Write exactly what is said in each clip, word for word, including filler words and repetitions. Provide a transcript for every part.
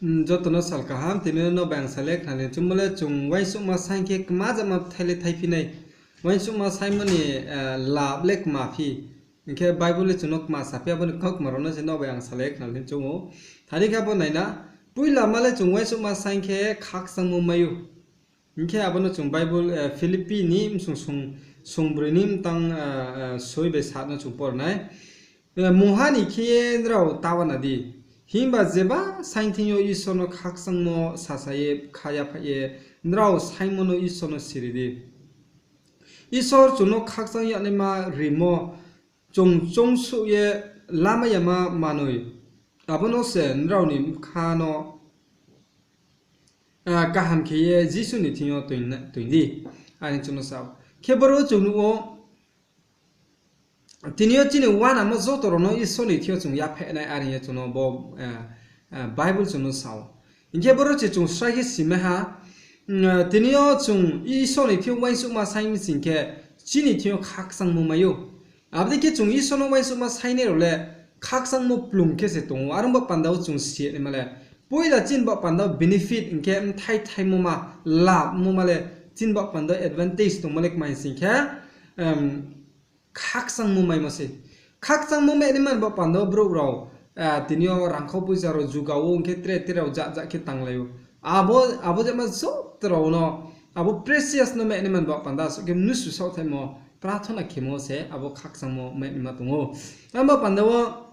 Joto no sal kaham, tini no bai ang salai khna le chungmo le chung uaingsouhma saing khe kma jama bthai le thaiphi nai. Uaingsouhma saingmo ni lab le kma phi. Hing khe Bible le chung no kma saphi, abo ni kaukma rao no se no bai ang salai khna le chung ou. Thani khe abo nai na, poila ma le chung uaingsouhma saing khe khakchangmo mai ou. Hing khe abo no chung Bible, Philippi ni bsung sungbroi ni mtang soi bai sat no chung por nai. Mungha ni khe ye nrao ta uana di, himba jeba saing thing yo Isor no khakchangmo sasa ye kha yaphaih ye, nrao saingmo no Isor no siri di. Isor chung no khakchang yagnaima rimo, chung choungsouh ye lamai yama manoi, abo no se nrao ni bkha no kaham khe ye Jisu ni thing yo toing di, are chung no sa ou. Khe boro chung nuh ou, tini yo chini uanamo joto rao no Isor ni thing yo chung yaphaih nai, are ye chung no bo Bible chung no sa ou. Hing khe boro se chung srai khe simai ha, tini yo chung Isor ni thing yo uaingsouhma saing mi sing khe chini thing yo khakchangmo mai ou. Abo dei khe chung Isor no uaingsouhma saingnai rao le khakchangmo plung khe se tong ou. Are ong ba panda wo chung si naima le, poila chini ba panda wo benefit hing khe bthai thaimo ma, lab mo ma le, chini ba panda wo advantage tongmo le kmai sing khe, khakchangmo maimo se. Khakchangmo mai naima ni ba panda wo brouh rao tini yo rangkhau poicha rao juga wo, hing khe tre tre rao ja ja khe tanglai ou. Abo, abo jema joto rao no, abo precious no mai naima ni ba panda suh khe mnusu saohthaimo, prathona khemo se abo khakchangmo mai naima tong ou. Abo panda wo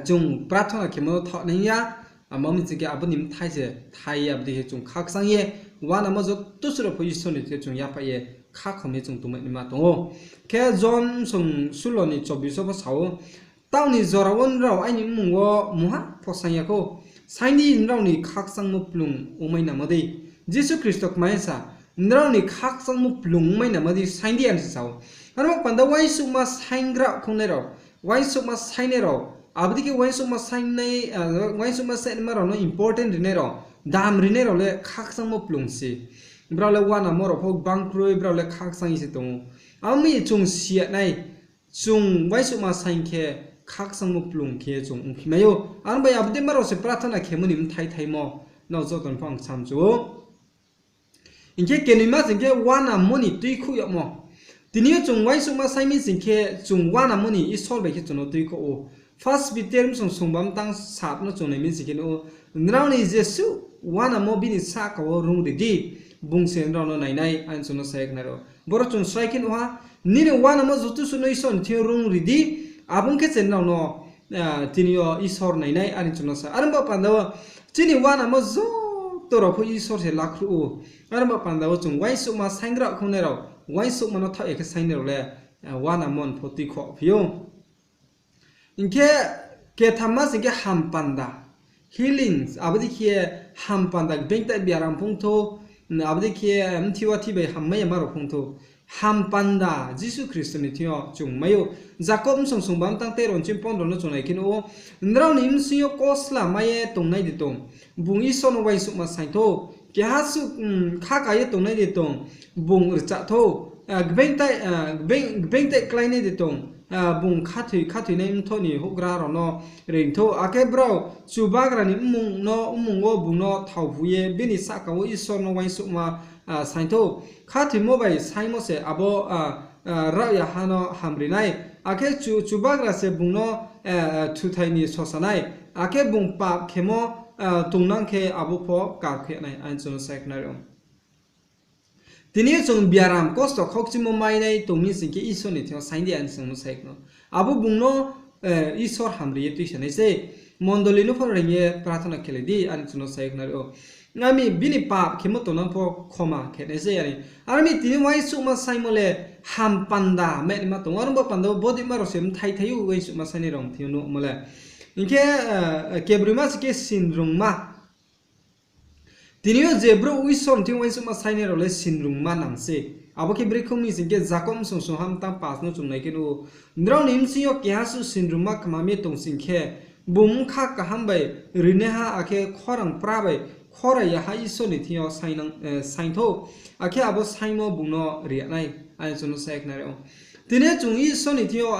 chung prathona khemo no thaoh nai ya, abo mi sing khe abo ni bthai se thai ye, abo dei khe chung khakchang ye, uanamo joto suh rao pho Isor ni thing yo chung yaphaih ye, khakhom ye chung tongmai naima tong ou. Khe John bsung sulo ni chobbish wo pho sa ou, taoh ni jora wo nrao aini mmung wo mungha pho saing ya khou, saing di nrao ni khakchangmo plung ongmai namo dei. Jisu Khristo kmai sa, nrao ni khakchangmo plung ongmai namo dei saing di, are se sa ou. Aro panda uaingsouhma sainggra khongnai rao, uaingsouhma saingnai rao, abo dei khe uaingsouhma saingnai, uaingsouhma saingnaima rao no important rinai rao, dam rinai rao le khakchangmo plung se. Brao le uanamo rao pho gbang kroi, brao le khakchang ye se tong ou. Abo mi chung si ya nai, chung uaingsouhma saing khe khakchangmo plung khe chung ongphi mai ou. Aro bai abo dei ma rao se prathona khemo ni bthai thaimo, nrao joto no pho ang samchu ou. Hing khe kenoima sing khe uanamo ni tuikhouh yagmo. Tini yo chung uaingsouhma saing mi sing khe chung uanamo ni Isor bai khe chung no tuikhouh ou. First Peter bsung sungba mtang sat no chung nai mi sing khe nuh ou, nrao ni jesuh uanamo bini sahka wo rung ri di, bung se nrao no nainai, are chung no sa ye khnari ou. Boro chung srai khe nuh ha, nini uanamo joto suh no Isor ni thing yo rung ri di, abo ong khe se nrao no tini yo Isor nainai, are chung no sa. Aro ba panda wo chini uanamo joto rao pho Isor se lakhruh ou. Aro ba panda wo chung uaingsouhma sainggra khongnai rao, uaingsouhma no thaoh ya khe saingnai rao le uanamo ni pho tuikhouh phi ou. Hing khe kethamma sing khe hampanda, healings, abo dei khe hampanda, gbengtai biaram phung thou, abo dei khe mthi wa thi bai hammai yama rao phung thou. Hampanda Jisu Khristo ni thing yo chung mai ou. Jakob bsung sungba mtang tei ron chim pondro no chung nai khe nuh ou, nrao ni bsing yo kosla mai ye tongnai de tong, bung Isor no uaingsouhma saing thou. Keha suh khaka ye tongnai de tong, bung rchah thou. Gbengtai, gbengtai kláinai de tong, bung khathoinai mthoh ni houhgra rao no reing thou. Akhe brao Chubagra ni mmung wo bung no thao phu ye bini sahka wo Isor no uaingsouhma saing thou. Khathoimo bai saingmo se abo raohya ha no hamri nai. Akhe Chubagra se bung no thuthai ni sosa nai. Akhe bung pap khemo tongnang khe abo pho karkhu yag nai, are chung no sa ye khnari ou. Tini yo chung biaram kosto khaukchimo mainai tong mi sing khe Isor ni thing yo saing di, are chung no sa ye khna. Abo bung no Isor hamri ye tuisa nai sei. Mondoli no pho reing ye prathona khelai di, are chung no sa ye khnari ou. Ami bini pap khemo tongnang pho khoma khe nai sei, are. Aro mi tini uaingsouhma saingmo le hampanda mai naima tong ou. Aro ba panda wo bodei ma rao se bthai thai ou, uaingsouhma saingnai rao thing yo nuhmo le. Hing khe kebroima sing khe sinrungma. Tini yo je brouh Isor ni thing uaingsouhma saingnai rao le sinrungma nang se. Abo khe brekhe ong mi sing khe Jakob bsung sungha mtang pas no chung nai khe nuh ou, nrao ni bsing yo keha suh sinrungma kmam ye tong sing khe, bung bkha kaham bai rinaiha akhe khorang pra bai khorai ya ha Isor ni thing yo saing thou, akhe abo saingmo bung no ri yag nai, are chung no sa ye khnari ou. Tini yo chung Isor ni thing yo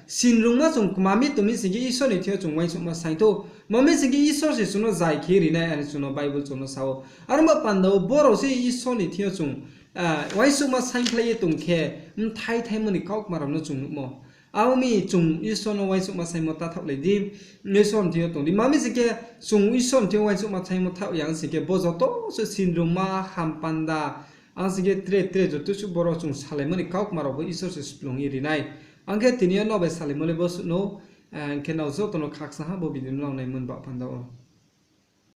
sinrungma chung kma mi tong mi sing khe Isor ni thing yo chung uaingsouhma saing thou. Ma mi sing khe Isor se chung no zai khe ri nai, are chung no Bible chung no sa ou. Aro ba panda wo brao se Isor ni thing yo chung uaingsouhma saingkhlai ye tong khe, bthai thaimo ni kautma rao no chung nuhmo. Abo mi chung Isor no uaingsouhma saingmo ta thaohlai di, Isor ni thing yo tong di. Ma mi sing khe chung Isor ni thing yo uaingsouhma saingmo thaoh ya ong sing khe, bo joto se sinrungma, hampanda, ang sing khe tre tre joto suh boro chung salaimo ni kautma rao pho Isor se splung ye ri nai. Ang khe tini yo no bai salaimo le bo suh no, ang khe nrao joto no khakchang ha bo video no nang naimo ni baoh panda wo.